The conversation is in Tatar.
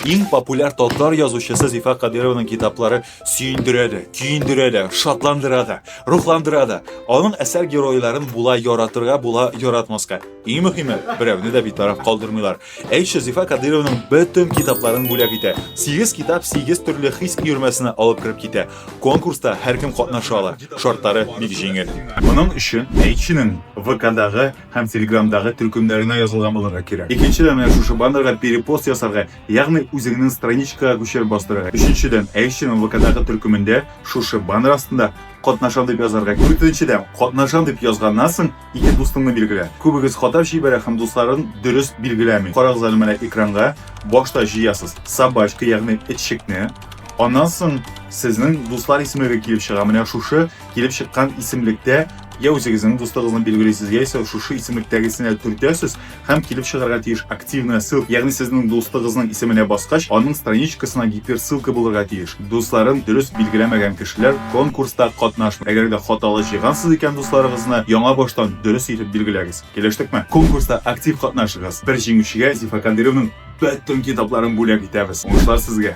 Иң популяр татар язучысы Зифа Кадырованың китаплары сөендерә дә, көендерә дә, шатландыра да, рухландыра да. Аның әсәр геройларын була яратырга, була яратмаска. Иң мөһиме, берәүне дә битараф калдырмыйлар. Әйтче, Зифа Кадырованың бөтен китапларын бүләк итә. 8 китап 8 төрле хис өермәсенә алып кереп китә. Конкурста һәркем катнаша ала. Шартлары бик җиңел. Моның өчен Әйтченең ВКдагы һәм Телеграмдагы төркемнәренә язылган булырга кирәк. Икенчедән, менә шушы баннерга перепост ясарга, ягъни үзеңнең страничкага күчереп бастырырга. Өченчедән, Әйтченең ВКдагы төркемендә шушы баннер астында катнашам дип язарга. Дүртенчедән, катнашам дип язганнан соң ике дустыңны билгелә. Күбегез хата җибәрә һәм дусларын дөрес билгеләми. Карагыз әле менә экранга. Башта җыясыз собачка, ягъни этчекне. Аннан соң сезнең дуслар исемлеге килеп чыга. Менә шушы килеп чыккан исемлектә я үзегезнең дуслыгызны билгелисез, яисә шушы исемлектәгесенә төртәсез һәм килеп чыгарга тиеш активная ссылка, ягъни сезнең дуслыгызның исеменә баскач, аның страничкасына гиперссылка булырга тиеш. Дусларын дөрес билгеләмәгән кешеләр конкурста катнашмый. Әгәр дә хаталы җыйгансыз икән дусларыгызны, яңа баштан дөрес итеп билгеләгез. Килештекме? Конкурста актив катнашыгыз. Бер җиңүчегә Зифа Кадыйровның бөтен китапларын бүләк итәбез. Уңышлар сезгә!